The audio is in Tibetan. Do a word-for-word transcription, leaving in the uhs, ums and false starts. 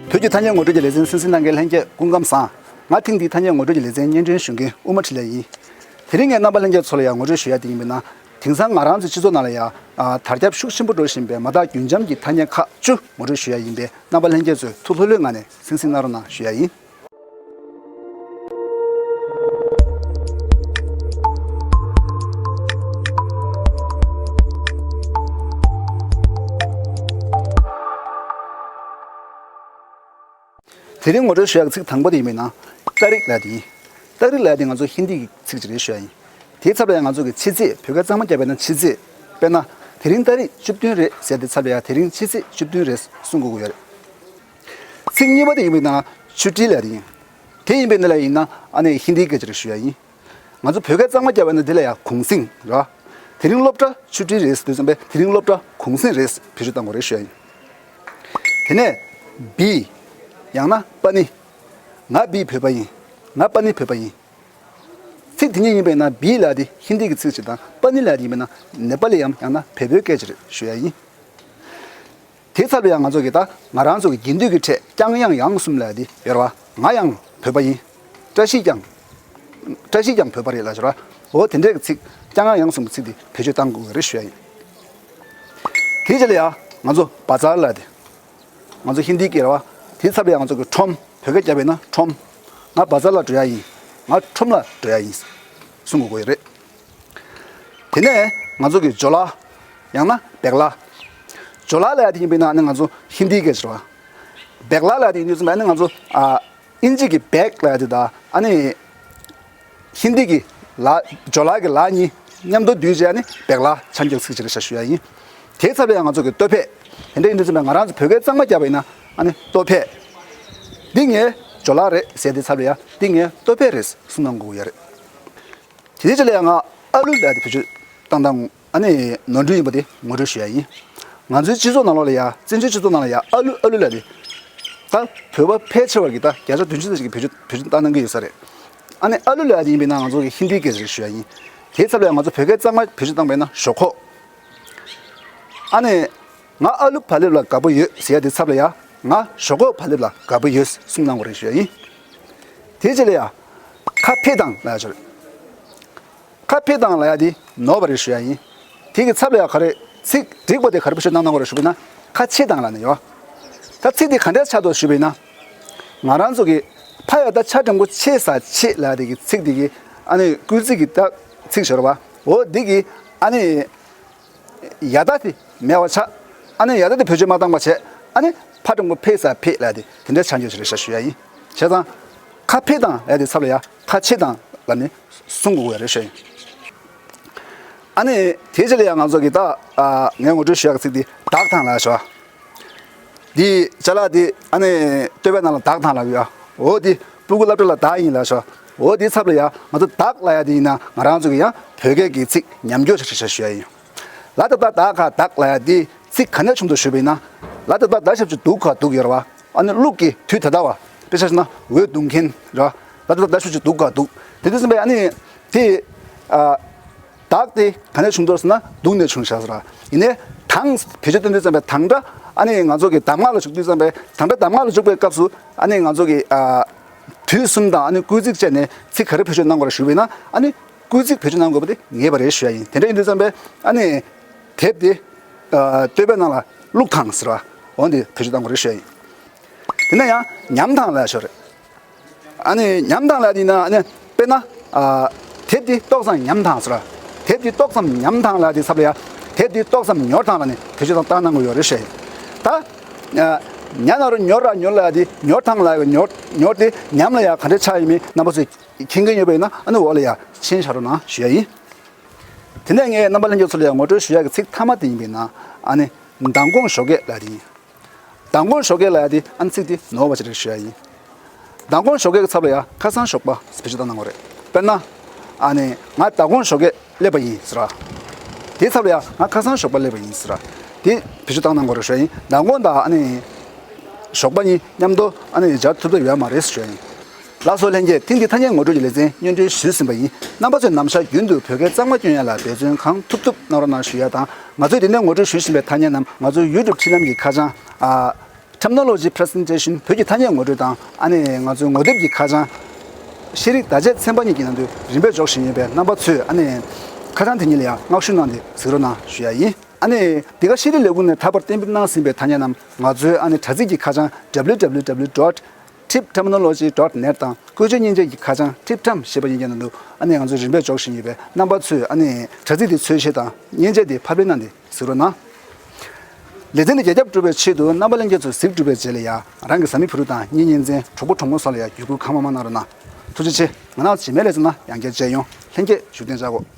བོད་ཀྱི་ཐ་སྙད་ངོ་སྤྲོད་ཀྱི་ལེ་ཚན་གསན་གཟིགས་གནང་མཁན་ལྷན་རྒྱས་སྐུ་ཁམས་བཟང་། ང་ཐེངས་འདིའི་ཐ་སྙད་ངོ་སྤྲོད་ཀྱི་ལེ་ཚན་སྙན་སྒྲོན་ཞུ་མཁན་དབུ་མ་འཕྲིན་ལས་ཡིན། དེ་རིང་ངས་རྣམ་པ་ལྷན་རྒྱས་ཚོ་ལ་ཡང་ངོ་སྤྲོད་ཞུ་ཡ་དེ་ཡིན་པས་ན། དེང་སང་ང་རང་ཚོའི་སྤྱི་ཚོགས་ནང་ལ་ཡང་དར་ཁྱབ་ཤུགས་ཆེན་པོ་འགྲོ་བཞིན་པའི་མ་དག་རྒྱུན་འབྱམས་ཀྱི་ཐ་སྙད་ཁག་བཅུ་ངོ་སྤྲོད་ཞུ་ཡ་ཡིན་པས། རྣམ་པ་ལྷན་རྒྱས་ཚོས་ཐུགས་ལྷོད་ལྷོད་ངང་ནས་གསན་གཟིགས་གནང་རོགས་གནང་ཞུ་ཡ་ཡིན། དེ་རིང་ངོ་སྤྲོད་ཞུ་ཡག་གི་ཚིག་དང་པོ་དེ་ཡིན་པས་ན། ཏ་རིག་ལབ་ཡ་དེ་ཡིན། ཏ་རིག་ལབ་ཡ་དེ་ང་ཚོ་ཧིན་དི་གི་ཚིག་ཅིག་རེད་ཞུ་ཡ་ཡིན། དེའི་ཚབ་ལ་ཡང་ང་ཚོ་གི་ཕྱི་ཚེས། བོད་སྐད་གཙང་མ་རྒྱབ་པ་ཡིན་ན་ཕྱི་ཚེས། དཔེར་ན། དེ་རིང་ཏ་རིག་བཅུ་བདུན་རེད་ཟེར་དེ་ཚབ་ལ་ཡང་དེ་རིང་ཕྱི་ཚེས་བཅུ་བདུན་རེད་གསུང་དགོས་ཀྱི་ཡོད་རེད། ཚིག་གཉིས་པ་དེ་ཡིན་པས་ན་ཆུ་ཊི་ལབ་ཡ་དེ་ཡིན། དེ་ཡིན་པས་ན་ལབ་ཡ་ཡིན་ན་ཨ་ནི་ཧིན་དིའི་སྐད་ཆ་རེད་ཞུ་ཡ་ཡིན། ང་ཚོ་བོད་སྐད་གཙང་མ་རྒྱབ་པ་ཡིན་ན་དེ་ལ་ཡང་གུང་སེང་རེད། དེ་རིང་སློབ་གྲྭ་ཆུ་ཊི་རེད་ཟེར་དུས་ཙམ་པས་དེ་རིང་སློབ་གྲྭ་གུང་སེང་རེད་བེད་སྤྱོད་གཏང་དགོས་རེད་ཞུ་ཡ་ཡིན། དེ་ནས་བི། ཡང་ན་པ་ནི། ང་བི་བོད་པ་ཡིན། ང་པ་ནི་བོད་པ་ཡིན། ཚིག་དེ་གཉིས་ཡིན་པས་ན་བི་ལབ་ཡ་དེ་ཧིན་དི་གི་ཚིག་ཅིག་དང་པ་ནི་ལབ་ཡ་དེ་ཡིན་པས་ན་ནེ་པ་ལི་ཡམ་ཡང་ན་བལ་པོའི་སྐད་ཆ་རེད་ཞུ་ཡ་ཡིན། དེའི་ཚབ་ལ་ཡང་ང་ཚོ་གི་ད་ང་རང་ཚོ་གི་རྒྱན་སྡུད་ཀྱི་ཕྲད་ཀྱང་ཡང་ཡང་གསུམ་ལབ་ཡ་དེ་ཡོད་རེད་བ། ང་ཡང་བོད་པ་ཡིན། བཀྲ་ཤིས་ཀྱང་། བཀྲ་ཤིས་ཀྱང་བོད་པ་རེད་ལབ་ཡ་རེད་བ། འོ་དེ་འདྲའི་གི་ཚིག་ཀྱང་ཡང་ཡང་གསུམ་གྱི་ཚིག་དེ་བེད་སྤྱོད་གཏང་དགོས་ཀྱི་རེད་ཞུ་ཡ་ཡིན། དེའི་རྗེས་ལ་ཡང་ང་ཚོ་བ་ཛར་ལབ་ཡ་དེ། ང་ཚོ་ཧིན་དིའི་སྐད་རེད་བ། དེའི་ཚབ་ལ་ཡང་ང་ཚོ་གི་ཁྲོམ། བོད་སྐད་རྒྱབ་པས་ན་ཁྲོམ། ང་བ་ཛར་ལ་འགྲོ་ཡ་ཡིན། ང་ཁྲོམ་ལ་འགྲོ་ཡ་ཡིན། གསུང་དགོས་ཀྱི་རེད། དེ་ནས་ང་ཚོ་གི་ཇོ་ལ། ཡང་ན་བེག་ལ། ཇོ་ལ་ལབ་ཡ་དེ་ཡིན་པས་ན་ཨ་ནི་ང་ཚོ་ཧིན་དིའི་སྐད་ཆ་རེད་བ། བེག་ལ་ལབ་ཡ་དེ་ཡིན་དུས་ཙམ་པ་ཨ་ནི་ང་ཚོ་ཨ། དབྱིན་ཇི་གི་བེག་ལབ་ཡ་དེ་དང་ཨ་ནི། ཧིན་དི་གི་ལ། ཇོ་ལ་གི་ལ་གཉིས་མཉམ་དུ་བསྡུས་བྱས་ནི་བེག་ལ་ཆ་འཇོག་ཚིག་ཅིག་རེད་ཤག་ཞུ་ཡ་ཡིན། དེའི་ཚབ་ལ་ཡང་ང་ཚོ་གི་ལྟོ་ཕད། དེ་འདྲ་ཡིན་དུས་ཙམ་པ་ང་རང་ཚོ་བོད་སྐད་གཙང་མ་རྒྱབ་པ་ཡིན་ན་ཨ་ནི་ལྟོ་ཕད། འདི་ངའི་ཇོ་ལ་རེད་ཟེར་དེ་ཚབ་ལ་ཡང་འདི་ངའི་ལྟོ་ཕད་རེད་གསུང་གནང་དགོས་ཀྱི་ཡོད་རེད། དེ་དེ་ཅི་ལ་ཡང་ང་ཨ་ལུ་ལབ་དེ་བེད་སྤྱོད་བཏང་སྟངས་ཨ་ནི་ནོར་འཁྲུལ་ཡིན་པ་དེ་ངོ་སྤྲོད་ཞུ་ཡ་ཡིན། ང་ཚོའི་སྤྱི་ཚོགས་ནང་ལོགས་ལ་ཡ། བཙན་བྱོལ་སྤྱི་ཚོགས་ནང་ལ་ཡ་ཨ་ལུ་ཨ་ལུ་ལབ་དེ། ད་བོད་པ་ཕལ་ཆེ་བ་གིས་ད་བརྒྱ་ཆ་བདུན་ཅུ་ཙམ་ཞིག་གིས་བེད་སྤྱོད་བེད་སྤྱོད་བཏང་གནང་གི་ཡོད་ས་རེད། ཨ་ནི་ཨ་ལུ་ལབ་ཡ་དེ་ཡིན་པས་ན་ང་ཚོ་གི་ཧིན་དིའི་སྐད་ཆ་རེད་ཞུ་ཡ་ཡིན། དེའི་ཚབ་ལ་ཡ་ང་ཚོ་བོད་སྐད་གཙང་མ་བེད་སྤྱོད་བཏང་པས་ན་ཞོག་ཁོག་ཨ་ནི། ང་ཨ་ལུ་བག་ལེབ་ལ་དགའ་པོ་ཡོད་ཟེར་ཡ་དེ་ཚབ་ལ་ཡ། ང་ཞོག་ཁོག་བག་ལེབ་ལ་དགའ་པོ་ཡོད་གསུང་གནང་བ་རེད་ཞུ་ཡ་ཡིན། དེའི་རྗེས་ལ་ཡ། ཁ་ཕྱེ་དང་ལབ་ཡ་ཅིག་རེད། ཁ་ཕྱེ་དང་ལབ་ཡ་དེ་ནོར་བ་རེད་ཞུ་ཡ་ཡིན། དེ་གི་ཚབ་ལ་ཡ་ག་རེ། ཚིག་འགྲིག་པ་དེ་ག་རེ་བེད་སྤྱོད་གནང་གནང་བ་རེད་ཞུ་བས་ན། ཁ་ཕྱེ་དང་ལབ་ནས་ཡོད། ད་ཚིག་དེ་ག་འདྲ་ཆགས་འདུག་ཞུ་བས་ན། ང་རང་ཚོ་གི་ཕ་ཡ་ད་ཆ་འགྲེང་བུ་ཆེ་ས་ཆེ་ལབ་ཡ་དེ་གི་ཚིག་དེ་གི་ཨ་ནི་སྐུལ་ཚིག་གི་ད་ཚིག་ཞོར་བ། འོ་འདི་གི་ཨ་ནི། ཡ་ད་དེ་མེད་པ་ཆགས། ཨ་ནི་ཡ་ད་དེ་བེད་སྤྱོད་མ་བཏང་པ་བྱས། ཨ་ནི་ཕ་འགྲེང་བུ་ཕེ་ས་ཕེ་ལབ་ཡ་དེ་དེ་འདྲའི་ཆ་འཇོག་ཅིག་རེད་ཤག་ཞུ་ཡ་ཡིན། བྱས་ཙང་། ཁ་ཕྱེ་དང་ལབ་ཡ་དེ་ཚབ་ལ་ཡ་ཁ་ཕྱེ་དང་ལབ་ནས་གསུང་དགོས་ཀྱི་རེད་ཞུ་ཡ་ཡིན། ཨ་ནི་དེའི་རྗེས་ལ་ཡ་ང་ཚོ་གི་ད་ཨ་ངས་ངོ་སྤྲོད་ཞུ་ཡག་གི་ཚིག་དེ་དག་དང་ལབ་ཤག་འདི་ཅ་ལག་འདི་ཨ་ནི་ལྟོ་ཕད་ནང་ལ་དག་དང་ལབ་ཡ། འོ་འདི་སྤུ་གུ་སློབ་གྲྭ་ལ་དག་ཡིན་ལབ་ཤག་འོ་འདི་ཚབ་ལ་ཡ་ང་ཚོ་དག་ལབ་ཡ་འདི་ཡིན་ན་ང་རང་ཚོ་གི་ཡང་བོད་སྐད་ཀྱི་ཚིག་ཉམས་འགྱུར་ཆགས་ཆགས་ཞུ་ཡ་ཡིན། ལ་ད་བཏགས་ལྡ་ག་ལྡག་ལབ་ཡ་འདི་ཚིག་ག་ནས་བྱུང་འདུག་ཞུས་པ་ཡིན་ན། ལ་ད་བཏགས་ལྡ་ཞབས་ཀྱུ་ལྡུ་ག་ལྡུག་ཡོད་རེད་བ། ཨ་ནི་ཀླུ་གི་དུས་ད་ལྟ་བ། དཔེ་ཆ་བཞག་ན་འོད་རྡུང་མཁན་རེད་བ། ལ་ད་བཏགས་ལྡ་ཞབས་ཀྱུ་ལྡུ་ག་ལྡུག་དེ་དུས་ཙམ་པས་ཨ་ནི་དེ། ཨ། ལྡག་དེ་ག་ནས་བྱུང་འདུག་ཟེར་ན་ལྡུག་ནས་བྱུང་ཤག་ཟེར་བ། ཡིན་ནའི་དང་བེད་སྤྱོད་བཏང་དུས་ཙམ་པས་དང་སྒྲ་ཨ་ནི་ང་ཚོ་གི་གདམས་ངག་ལ་འཇུག་དུས་ཙམ་པས་དང་སྒྲ་གདམས་ངག་ལ་འཇུག་པའི་སྐབས་སུ་ཨ་ནི་ང་ཚོ་གི་ཨ། དུས་གསུམ་དང་ཨ་ནི་སྐུལ་ཚིག་བཅས་ནས་ཚིག་ག་རེ་བེད་སྤྱོད་གནང་དགོས་རེད་ཞུས་པ་ཡིན་ན། ཨ་ནི་སྐུལ་ཚིག་བེད་སྤྱོད་གནང་དགོས་པ་དེ་ངེས་པ་རེད་ཞུ་ཡ་ཡིན། དེ་འདྲ་ཡིན་དུས་ཙམ་པས་ཨ་ནི་དེབ་དེ་ཨ། ལྟོ་ཕད་ནང་ལ་བླུགས་དང་ཟེར་བ། འོ་འདི་བེད་སྤྱོད་གཏང་དགོས་རེད་ཞུ་ཡ་ཡིན། དེ་ནས་ཡང་ཉམས་དང་ལབ་ཡ་ཞིག་རེད། ཨ་ནི་ཉམས་དང་ལབ་ཡ་དེ་ཡིན་ན་ཨ་ནི་དཔེར་ན། ཨ། དེབ་འདི་ཏོག་ཙམ་ཉམས་དང་ཟེར་བ། དེབ་འདི་ཏོག་ཙམ་ཉམས་དང་ལབ་ཡ་དེ་ཚབ་ལ་ཡ། དེབ་འདི་ཏོག་ཙམ་ཉོར་དང་ལབ་ནས་བེད་སྤྱོད་བཏང་གནང་གི་ཡོད་རེད་ཞུ་ཡ་ཡིན། ད། ཨ། ཉ་ན་རོ་ཉོ་ར་ཉོ་ལབ་ཡ་དེ་ཉོར་དང་ལབ་ཡ་གི་ཉོར་ཉོར་དེ་ཉམས་ལ་ཡ་ག་འདྲ་ཆགས་ཡོད་མེད་རྣམ་པ་ཚོས་མཁྱེན་མཁན་ཡོད་པ་ཡིན་ན་ཨ་ནི་འོག་ལ་ཡ་མཆན་བཞག་རོགས་གནང་ཞུ་ཡ་ཡིན། དེ་ནས་ངས་རྣམ་པ་ལྷན་རྒྱས་ཚོ་ལ་ཡང་ངོ་སྤྲོད་ཞུ་ཡག་གི་ཚིག་མཐའ་མ་དེ་ཡིན་པས་ན་ཨ་ནི་མདང་དགོང་ཞོགས་ཀས་ལབ་ཡ་དེ་ཡིན། མདང་དགོང་ཞོགས་ཀས་ལབ་ཡ་དེ་ཨ་ནི་ཚིག་དེ་ནོར་བ་ཅིག་རེད་ཞུ་ཡ་ཡིན། མདང་དགོང་ཞོགས་ཀས་ཀྱི་ཚབ་ལ་ཡང་ཁ་སང་ཞོགས་པ་བེད་སྤྱོད་བཏང་གནང་དགོས་རེད། དཔེར་ན། ཨ་ནི་ང་མདང་དགོང་ཞོགས་ཀས་སླེབས་པ་ཡིན་ཟེར་བ། དེའི་ཚབ་ལ་ཡང་ང་ཁ་སང་ཞོགས་པ་སླེབས་པ་ཡིན་ཟེར་བ། དེ་བེད་སྤྱོད་བཏང་གནང་དགོས་རེད་ཞུ་ཡ་ཡིན། མདང་དགོང་དང་ཨ་ནི་ཞོགས་པ་གཉིས་མཉམ་དུ་ཨ་ནི་སྦྱར་ཐུབ་ཐབས་ཡོད་མ་རེད་ཞུ་ཡ་ཡིན། ལགས་སོ་ལྷན་རྒྱས། ཐེངས་འདིའི་ཐ་སྙད་ངོ་སྤྲོད་ཀྱི་ལེ་ཚན་སྙན་སྒྲོན་ཞུས་ཟིན་པ་ཡིན། རྣམ་པ་ཚོས་ནམ་ཞག་རྒྱུན་དུ་བོད་སྐད་གཙང་མ་སྐྱོན་ཡ་ལ་འབད་བརྩོན་གང་ཐུབ་ཐུབ་གནང་རོགས་གནང་ཞུ་ཡ་དང་། ང་ཚོས་དེ་ནས་ངོ་སྤྲོད་ཞུ་བཞིན་པའི་ཐ་སྙད་རྣམས་ང་ཚོའི་ཡུ་ཊུབ་འཕྲིན་ལམ་གྱི་ཁ་བྱང་། ཨ། Terminology presentation བོད་ཀྱི་ཐ་སྙད་ངོ་སྤྲོད་དང་ཨ་ནི་ང་ཚོའི་ངོ་དེབ་ཀྱི་ཁ་བྱང་། ཤེས་རིག་བརྡ་ཆད་ཚན་པ་གཉིས་ཀྱི་ནང་དུ་རིམ་པས་འཇོག་བཞིན་ཡོད་པས་རྣམ་པ་ཚོས་ཨ་ནི་ཁ་བྱང་དེ་གཉིས་ལ་ཡང་བསྔགས་བརྗོད་གནང་སྟེ་གཟིགས་རོགས་གནང་ཞུ་ཡ་ཡིན། ཨ་ནི་འདི་ག་ཤེས་རིག་ལས་ཁུངས་ནས་ད་བར་གཏན་འབེབས་གནང་ཟིན་པའི་ཐ་སྙད་རྣམས་ང་ཚོའི་ཨ་ནི་དྲ་ཚིགས་ཀྱི་ཁ་བྱང་www dot tip terminology dot net དང་བཀོལ་སྤྱོད་མཉེན་ཆས་ཀྱི་ཁ་བྱང་tip tam ཞེས་པ་གཉིས་ཀྱི་ནང་དུ་ཨ་ནི་ང་ཚོས་རིམ་པས་འཇོག་བཞིན་ཡོད་པས་རྣམ་པ་ཚོས་ཨ་ནི་དྲ་ཚིགས་དེ་འཚོལ་ཤེས་དང་མཉེན་ཆས་དེ་ཕབ་ལེན་གནང་སྟེ་གཟིགས་རོགས་གནང་། ལེ་ཚན་འདི་རྒྱ་ཁྱབ་སྒྲུབ་པའི་ཆེད་དུ་རྣམ་པ་ལྷན་རྒྱས་ཚོས་གཟིགས་གྲུབ་པའི་རྗེས་ལ་ཡང་རང་གི་བཟའ་མི་བུ་ཕྲུག་དང་གཉེན་ཉེ་ཚན་གྲོགས་པོ་གྲོགས་མོ་སོགས་ལ་ཡང་བརྒྱུད་སྐུར་གང་མང་མང་གནང་རོགས་གནང་། ཐུགས་རྗེ་ཆེ། ང་རང་རྗེས་མའི་ལེ་ཚན་ནང་ཡང་བསྐྱར་མཇལ་ཡོང་། ལྷན་རྒྱས་བཞུགས་གདན་འཇགས་གོ།